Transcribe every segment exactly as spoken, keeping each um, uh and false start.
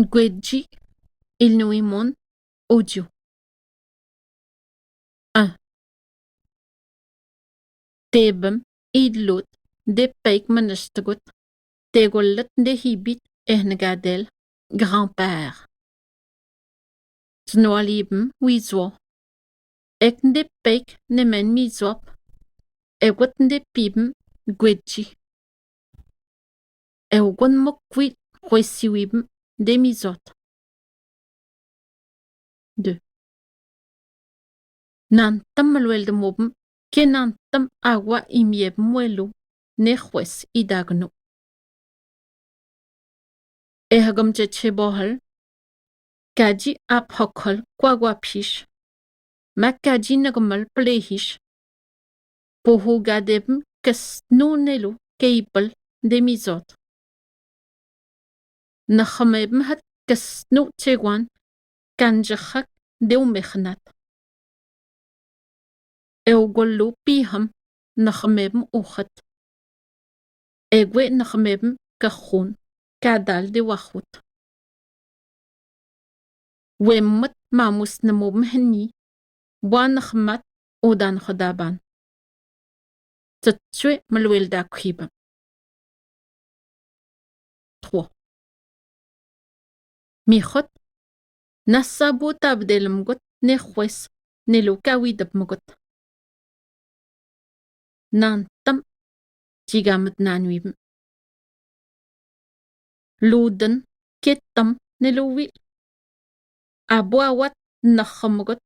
Ngwedji, il nou imon, audio. Un. Tebem, idlot, nde peik menestgot, tegollet nde hibit, eh, ngedel, grand-père. Tnwalibem, wizoa. Ek nde peik, ne men mizoap. Egot nde pibem, ngwedji. Egot mokwil, hwesiwibem, nde mizoat. Deux. Nantam mlwel de mobem, ke nantam awa imiebem welo, ne hwes idagno. Ehagam tsetsebaohal, kadji aphokhol kwa wa phish, ma kadji nagmal plehish, pohu gadebem kesno nelo keipel nde mizoat. Nahmebem hat kesno tsewan, kandjehak nde umehnat. Eugolo piham, nahmebem uhat. Egue nahmebem kahun, kadal nde wahut. Wemmet mamus nemobem heni, bwa nahmat odan hodaban. Tsetswe mlwel dakhwibem. Trois. Mihot, nasa bo tabdel mgot ne hwes, nelo kawidep mgot. Nantam, tigamet nanwibem. Luden, ketam, nelo wil. Abo awat nahmgot,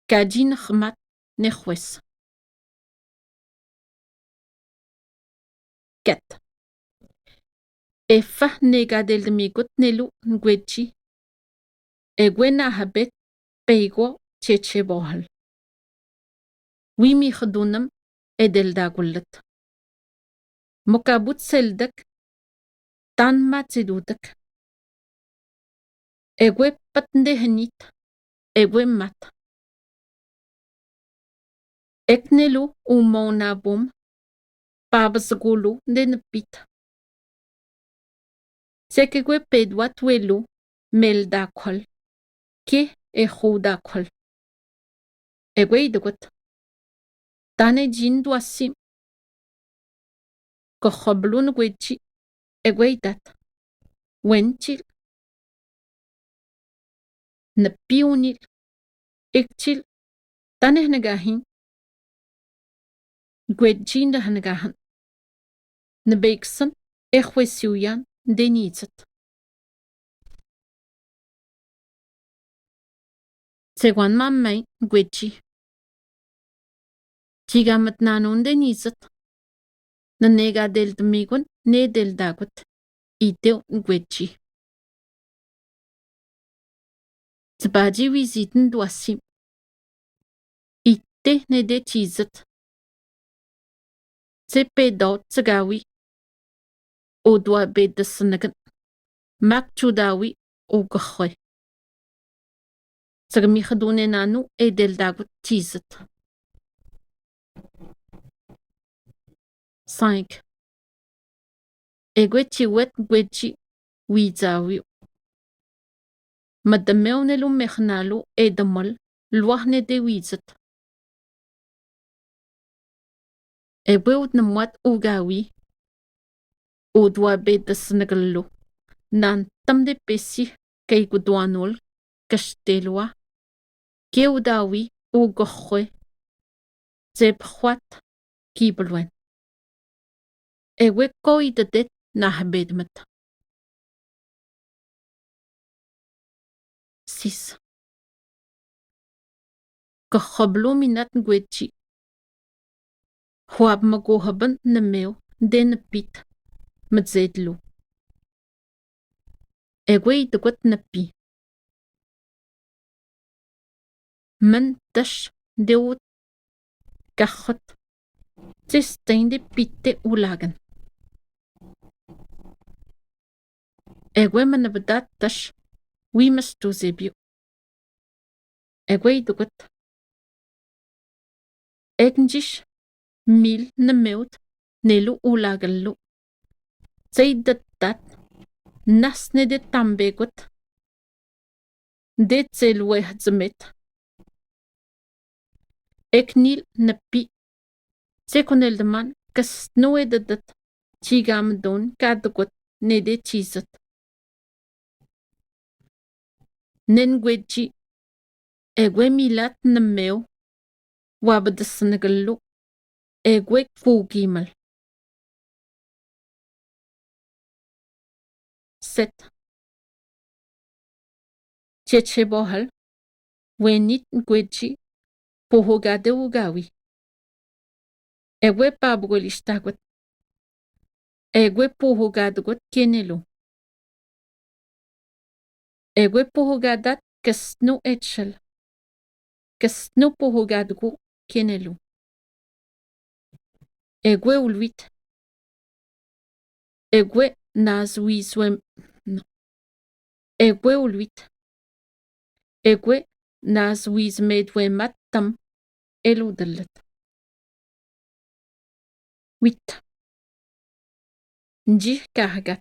kadji nahmat ne hwes. Quatre. Efa ne gadel de migot nelo ngwedji. Egue nahbet peigo tsetsebaohal. Wi mihdunam edel dagollet. Mokabut seldek, tan matsedudek. Egue pat nde henit, egue mat. Ek nelo umaw nabom, pabesgolo nde nepit. Tsek egue pedwat welo, mel dakhol, ke ehu dakhol. Egue idgot. Tane djin dwasim. Kohoblo ngwedji, egue idat. Wen tsil. Nepi unil. Ik tsil. Tane hnegahin. Ngwedji nde hnegahan. Nebeiksen, ehwesiwyan, nde nizet. Tsewan mamai ngwedji. Tigamet nano nde nizet. Nene gadel de migon, ne del dagot. Itew ngwedji. Tsebadji wizit ndwasim. Ite ne de tizet. Tse pedaw tsagawi. Odwa bed de senegen. Mak tsudawi o gahwe. Tsagami xedune nanu edel dagut tizet. Cinq. Egue tiwet ngwedji wizawi. Mademew ne lumexnalu edemol lwah ne de wizet. Ewe ut nemwat ugawi. Ut wa bed de senegelo. Nan tam de pesi kei kuduanol kastelwa. Ke udawi ugoxwe. Tseb xwat kibelwen. Ewe koi dedet nahbedmet. Six. Kexeblo minat ngwedji. Xwab magohaben nemew de nepit medzedlo. Ewe idegwet nepi. Men tash de ut kaxet. Tse stein de pite ulagen. Ewe men bedat tash wi mes tu zebio. Ewe idegwet. Ek njish mil nemewt nelu ulagello. Tsei detat Nahas nede tambe got. Nde tselwe hazemet. Eknil nepi. Tse koneldeman, kesno ededet. Tiga medon, kadegot, nede tizet. Nen gwedji. Egwe milat nemeo. Wa bedesenegelo. Egwe kugimel. Set. Tsetebohal. Wenit gwedji. Pohogade ugawi. Egwe pabugolistagot. Egwe pohogade got kenelo. Egwe pohogadat kesno etshel. Kesno pohogade gu kenelo. Egwe ulwit. Egwe nazwiswe, no. Egwe ulwit. Egwe nazwismedwe matam. Eludelet. Wit. Nji kahagat.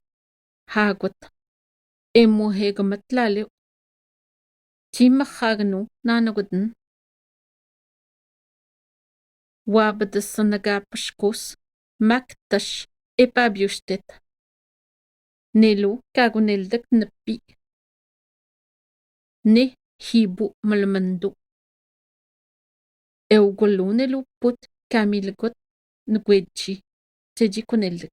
Hagot. Emo hegemetlale. Ti mehagno nanogoden. Wa bedesenega peshkos. Maktash. Epabiostet. Nelo kagoneldek nepi. Ne hibu melemendo. Eugolo nelo put kamilgot ngwedji. Tse dji koneldek.